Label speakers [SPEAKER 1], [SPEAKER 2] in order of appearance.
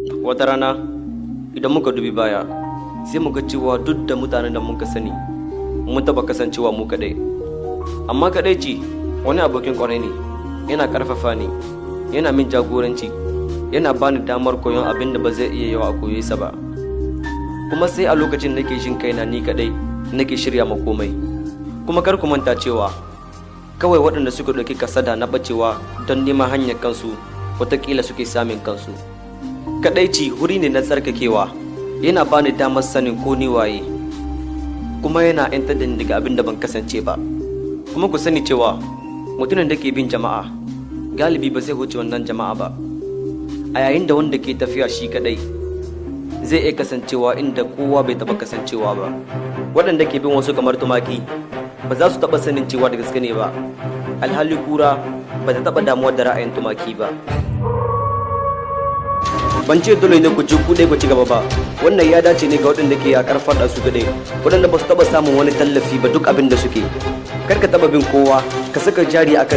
[SPEAKER 1] Wata rana idan muka dubi baya, sai muka cewa duk da mutanen da muka sani, mun taba kasancewa mu kadai. Amma kadaici wani abokin kwarai ne. Yana karfafa ni, yana min jagoranci, yana bani damar koyon abin da ba zai iya yawa a koye sa ba. Kuma sai a lokacin nake jin kaina ni kadai nake shirya ma komai. Kuma kar ku manta cewa kawai waɗanda suka ɗauki kasada na bacewa don neman hanyar kansu watakila suke samun kansu. Kadaici wuri ne na tsarkakewa. Yana bani damar sanin ko ni waye, kuma yana 'yantar da ni daga abin da ban kasance ba. Kuma ku sani cewa mutumin da ke bin jama'a galibi ba zai wuce wannan jama'a ba, a yayin da wanda ke tafiya shi kadai zai iya kasancewa inda kowa bai taba kasancewa ba. Waɗanda ke bin wasu kamar tumaki ba za su taɓa sanin cewa da gaske ne ba, alhali kura ba ta taɓa damuwa da ra'ayin tumaki ba. Ban ce dole ne ku ji ku ku ci gaba ba. Wannan ya dace ne ga waɗanda ke yakar faɗa su kadai, waɗanda ba su taɓa samun wani tallafi ba duk abin da suke. Kar ka taɓa bin kowa, ka saka jari akan